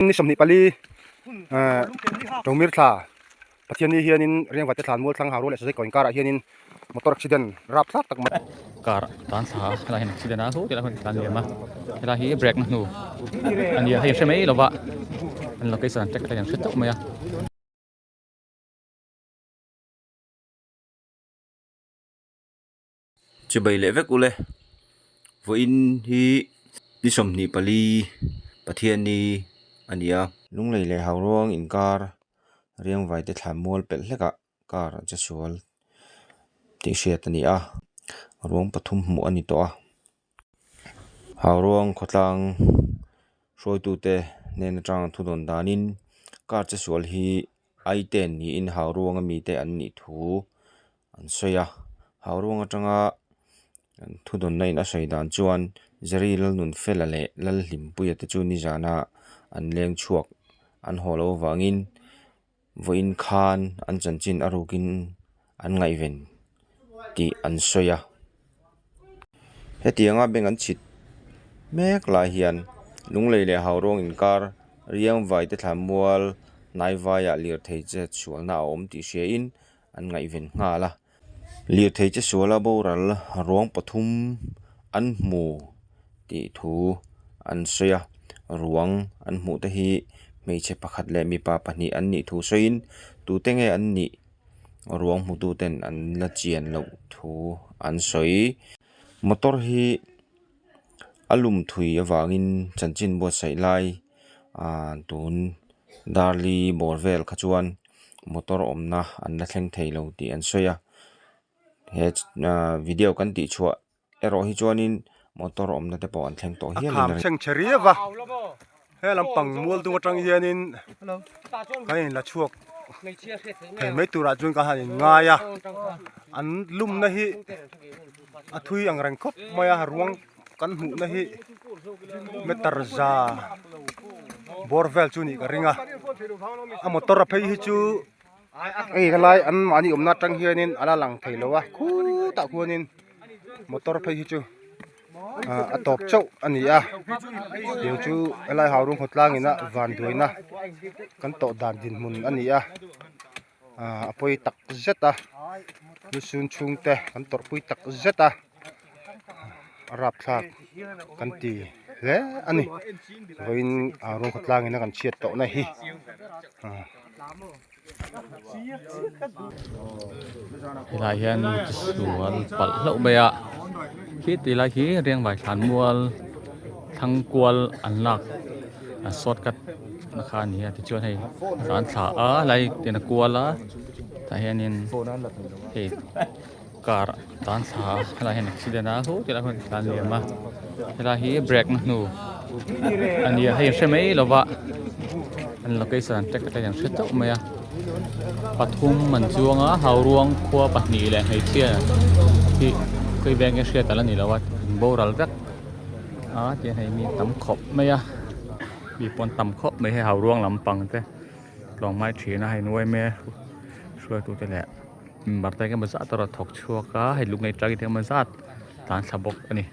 Ni 24 Ṭomir thla Pathianni hianin Riangvate thlan mual thlang Haurual leh Sazaikaw inkarah hianin motor accident rap thlak tak mai. Car tan thla helai hian accident a hu tilai hun tlan liam a helai hi brake na hnu a nia hei an hre mai lova an location an check te an hre teuh mai a. Chibai leh vek ule, vawiin hi ni 24 Pathianni a ni a. Lunglei leh Hauruang inkar Riangvai te thlan mual pelh hlekah car a che sual tih hriat a ni a, ruang pathum hmuh a ni tawh a. Hauruang khawtlang hruaitute hnen atanga thu dawn danin car che sual hi Aiten niin Hauruanga mite an nih thu an sawi a, Hauruang atanga thudawnna in a sawi dan chuan Jerry Lalnunfela leh Lalhlimpuia te chu nizana an leng chhuak an haw loh avangin vawiin khan an chanchin a rukin an ngaihven tih an sawi a. Hetianga bank an chhit mek lai hian Lunglei leh Hauruang inkar Riangvai te thlanmual hnaivaiah lirthei che chhuahna a awm tih hriain an ngaihven nghal a. Lirthei che suala boral ruang pathum an hmu tih thu an sawi a, ruang an hmuh te hi hmeichhe pakhat leh mipa pahnih an nih thu sawiin tute nge an nih ruang hmutu ten an la chian loh thu an sawi. Motor hi a lum thui avangin chanchin buatsaih lai ah tun darli bawr vel kha chuan motor awmna an la thleng thei lo tih an sawi a he ah video kan tih chhuah erawh hi chuanin motor awmna te pawh an thleng tawh A hialin kham a ring. chheng chhe riau a he lampang mual dung atang hianin kan in la chhuak thei mai turah chuan ka han in ngai a an lumna hi a thui ang reng khawp mai a ruang kan hmuhna hi meter za bawr vel chu nih ka ring a a motor a phei hi chu hei helai an mahni awmna atang hianin a la lang thei lo a khutah khuanin motor phei hi chu ah a tawp chauh a ni a tiang chu helai Haurung khawtlang ina vanduaina kan tawh dan dinhmun a ni a ah a pawi tak zet a lusun chhungte kan tawrhpui tak zet a a rapthlak kan ti hle a ni vawiin ah rawng khawtlang in a kan chhiat tawh na hi ah. Helai hian sual palh hlauh mai a khi ti lai khi Riangvai thlanmual thangkual an lak an shortcut na kha a ni a tichuan hei an thla a helai tin a kual a tah hianin hei car tan thla a helai hian accident a hu tilai hmun tlan liam a helai hi brake na hnu a ni a hei an hre mai lo va an location an check te an hre chauh mai a pathum an chuang a Hauruang khua pahnih leh hmeichhia hi khawi veng nge hriat ala ni lo a an boral vek a tihian hei mi tam khawp mai a mi pawn tam khawp mai hei Hauruang lampang te tlawng mai thin a hei nuai mai a hruaitute leh member te engemaw zat a rawn thawk chhuak a hei lunglei tangin engemaw zat tlan thla bawk a ni.